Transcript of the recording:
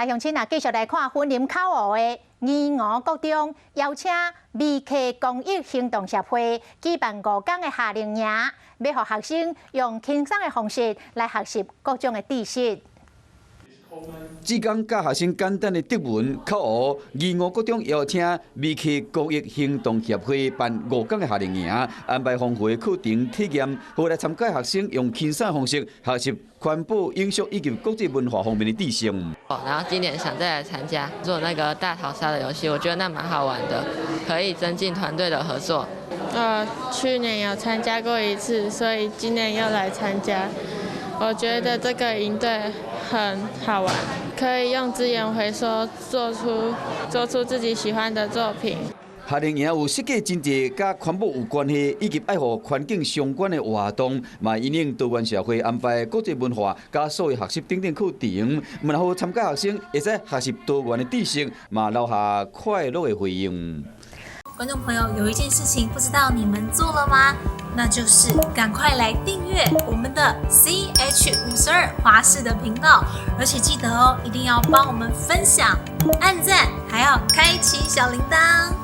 來鄉親啊，繼續來看雲林口湖的宜吳國中邀請微客公益行動協會舉辦5天的夏令營，欲予學生用輕鬆的方式來學習各種的知識。志工教學生簡單的德文口湖，宜吳國中邀請微客公益行動協會辦五天的夏令營，安排豐富的課程體驗，予來參加學生用輕鬆的方式學習環保、永續以及國際文化方面的知識。然後今年想再來參加做那個大逃殺的遊戲，我覺得那蠻好玩的，可以增進團隊的合作。去年有參加過一次，所以今年又來參加。我覺得這個營隊很好玩，可以用資源回收做出自己喜歡的作品。夏令營有設計真濟佮環保有關係以及愛護環境相關的活動，嘛因應多元社會安排國際文化佮數位學習等等課程，嘛予參加學生會使學習多元的知識，嘛留下快樂的回憶。觀眾朋友，有一件事情不知道你們做了嗎？那就是趕快來訂閱我們的 CH 52華視的頻道，而且記得哦，一定要幫我們分享、按讚，還要開啟小鈴鐺。